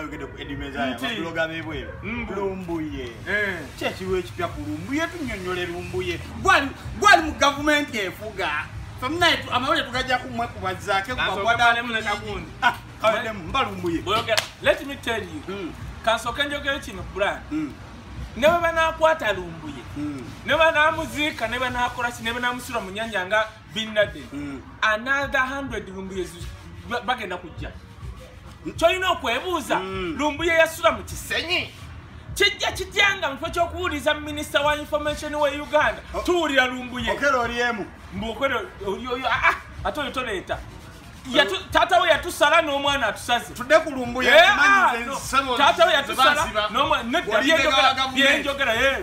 Oyogedde ku Eddie Mezaya, babuloga b'ebweru. Lumbuye. Ki ekiriwo ekipya ku Lumbuye? Tunnyonnyole Lumbuye. Gwali mu gavumenti efuga. Ffe amawulire tugajja kumwe kubazzaako. Mba Lumbuye. Let me tell you. Kansooke njogere kino, Brian. Ne bwe banaakwata Lumbuye, ne banaamuziika, ne banaakola ki, ne banaamusula mu nnyanja nga Bin Laden, another 100 Lumbuye bagenda kujja. Kyolina okwebuuza, Lumbuye yasula mu Kisenyi kijja kijjanga mu kifo ky'okuwuliza minisita wa information wa Uganda, tuwulira Lumbuye. Okello Oryem. Mbu Okello, ate oyo toleeta. Taata we yatusala n'omwana atusaze. Tudde ku Lumbuye. Taata we yatusala n'omwana.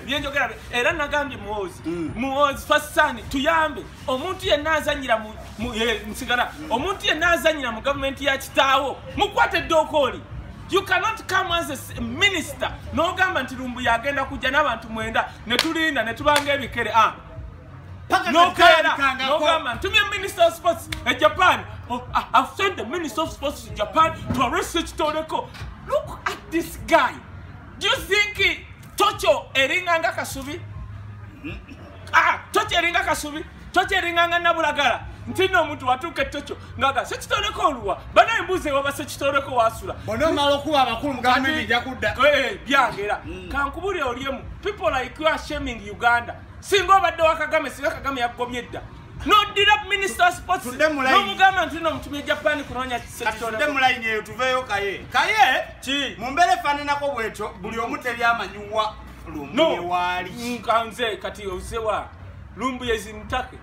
Byenjogera era nagambye Muhoozi, Muhoozi fasani tuyambe. Omuntu yenna azanyira nsigala, omuntu yenna azanyira mu gavumenti ya kitaawo mukwate eddokooli. You cannot come as a minister n'ogamba nti Lumbuye agenda kujja n'abantu 9 ne tulinda ne tubanga ebikere. Nogamba ntumye minister of sports e Japan. Oh, I've sent the minister of sports to Japan to arrest Ssekitoleko. Look at this guy. Do you think Tocho eringanga Kasubi? Tocho eringa Kasubi. Tocho eringanga Nabulagala. Ntino omuntu watuuka Tocho ngaga Ssekitoleko oluwa. Bana embuze waba Ssekitoleko wasula. Bonna omala okuba abakulu mu gavumenti ejja kudda. Byangera. Kankubulire Oryem. People like you are shaming Uganda. Singa obadde wa Kagame, singa Kagame yakugobye dda. Noddira minister of sports n'omugamba nti n'omutumye Japan kunoonya Ssekitoleko. Tudde mu layini eyo tuveeyo Kaye. Kaye ki? Mu mbeera efaananako bwetyo buli omu teri amanyiwa Lumbuye waali. Nze kati ozewa Lumbuye zintake.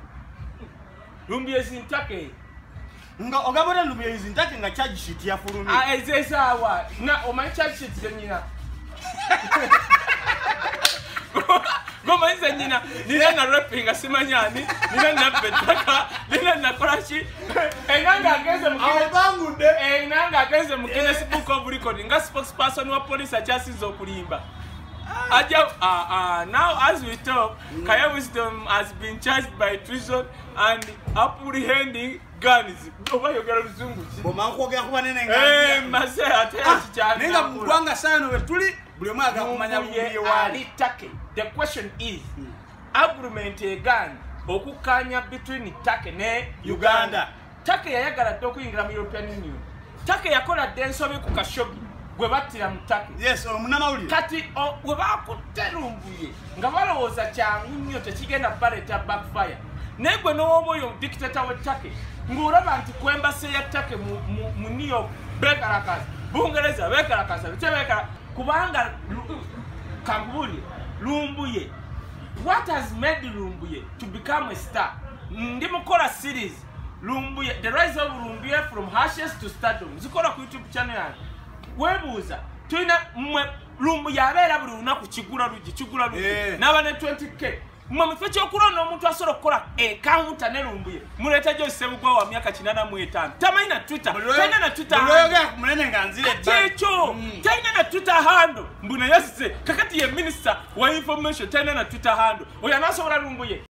Lumbuye zintake. Nga ogamba otya Lumbuye zintake nga charge sheet yafulumye? Ezesaawa. Na omanyi charge sheet zennyina. Goma nze nyina nina na rapping simanyani nina na betaka nina na kola ki enanga agenze mu abangudde enanga agenze mu Guinness Book of Record nga spokesperson wa police akyasinze okulimba. Aja now as we talk, Kaye Wisdom has been charged by treason and apprehending guns. Oba yogera luzungu ki? Boma nkwogera kuba nene nga maze ate ekikyali. Nenga mu ggwanga saano we tuli buli omu agala kumanya Lumbuye waali. Turkey. The question is, agreement egaanye okukkaanya between Turkey ne Uganda. Turkey yayagala dda okuyingira mu European Union. Turkey yakola dda ensobi ku Khashoggi gwe battira mu Turkey. Yes, omunnamawulire. Kati bwe bakutte Lumbuye nga balowooza kyangu nnyo tekigenda baleeta backfire. Naye gwe n'oba oyo dictator we Turkey ng'olaba nti ku embassy ya Turkey mu New York beekalakaasa, Bungereza beekalakaasa, biki beekala kubanga kankubulire Lumbuye. What has made Lumbuye to become a star? Ndi mukola series Lumbuye, the rise of Lumbuye from ashes to stardom. Zikola ku YouTube channel yange. Weebuuza tulina mmwe Lumbuye abeera buli lunaku kigula luggi kigula luggi n'aba ne 20k. Mmwe mu kifo ky'okulonda omuntu asobola okukola encounter ne Lumbuye muleeta Joyce Ssebugwawo wa myaka 85. Tamanyi na Twitter. Talina na Twitter. Munene nga nzire ebbali. Kyekyo. Talina na Twitter handle. Mbu naye sise kakati ye minister wa information talina na Twitter handle. Oyo anaasobola Lumbuye.